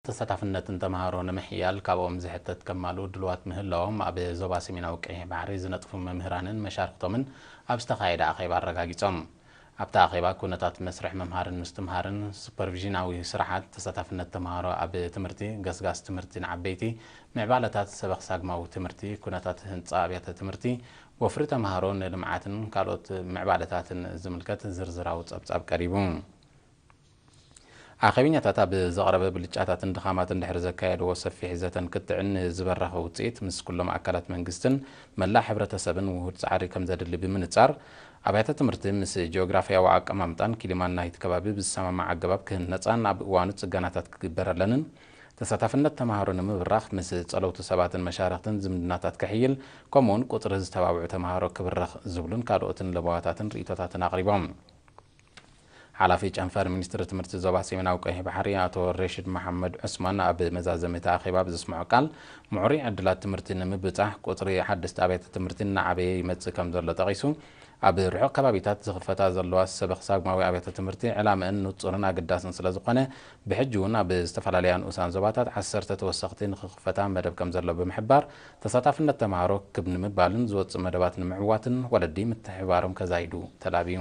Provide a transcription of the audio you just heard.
ተሳታፍነትን ተምሃሮ ንምሕያል ካብኦም ዝሕተት ከማሉ ድልዋት ምህላዎም ኣብ ዞባ ሰሜናዊ ቀይሕ ባሕሪ ዝነጥፉ መምህራንን መሻርክቶምን ኣብ ዝተኻየደ ኣኼባ ኣረጋጊጾም። ኣብቲ ኣኼባ ኩነታት መስርሕ ምምሃርን ምስትምሃርን፣ ሱፐርቪዥናዊ ስራሓት፣ ተሳታፍነት ተምሃሮ ኣብ ትምህርቲ፣ ገስጋስ ትምህርቲ ንዓበይቲ፣ ምዕባለታት ሰበኽ ሳግማዊ ትምህርቲ፣ ኩነታት ህንጻ ኣብያተ ትምህርቲ፣ ወፍሪ ተምሃሮ ንልምዓትን ካልኦት ምዕባለታትን ዝምልከት ዝርዝራዊ ጸብጻብ ቀሪቡ። ኣኼብኛታት ኣብ ዘቕረበ ብልጫታትን ድኻማትን ድሕሪ ዘካየድዎ ሰፊሕ ዘተን ክትዕን ንዝበረኸ ውፅኢት ምስ ኩሎም ኣካላት መንግስትን መላእ ሕብረተሰብን ውሁድ ፃዕሪ ከም ዘድሊ ብምንፃር ኣብያተ ትምህርቲ ምስ ጂኦግራፊያዊ ኣቀማምጣን ክሊማን ናይቲ ከባቢ ብዝሰማማዕ ኣገባብ ክህነፃን ኣብ እዋኑ ፅገናታት ክግበረለንን ተሳታፍነት ተምሃሮ ንምብራኽ ምስ ፀለውቲ ሰባትን መሻርክትን ዝምድናታት ክሕይል ከምኡውን ቁፅሪ ዝተባብዑ ተምሃሮ ክብረኽ ዝብሉን ካልኦትን ለበዋታትን ርእቶታትን ኣቕሪቦም። ሓላፊ ጨንፈር ሚኒስትሪ ትምህርቲ ዞባ ሰሜናዊ ቀይሕ ባሕሪ ኣቶ ሬሽድ መሓመድ ዑስማን ኣብ መዛዘሚ እቲ ኣኼባ ብዘስምዖ ቃል፣ ምዕሩይ ዕድላት ትምህርቲ ንምብጻሕ ቁጽሪ ሓደስቲ ኣብያተ ትምህርቲ እናዓበየ ይመጽእ ከም ዘሎ ጠቒሱ፣ ኣብ ርሑቕ ከባቢታት ዝኽፈታ ዘለዋ ሰበኽ ሳግማዊ ኣብያተ ትምህርቲ ዕላምአን ንጹርን ኣገዳስን ስለ ዝኾነ፣ ብሕጂ እውን ኣብ ዝተፈላለያ ንኡሳን ዞባታት ዓሰርተ ተወሰኽቲ ንኽኽፈታ መደብ ከም ዘሎ ብምሕባር፣ ተሳታፍነት ተምሃሮ ክብ ንምባልን ዝወጽእ መደባት ንምዕዋትን ወለዲ ምትሕብባሮም ከዛይዱ ተላብዩ።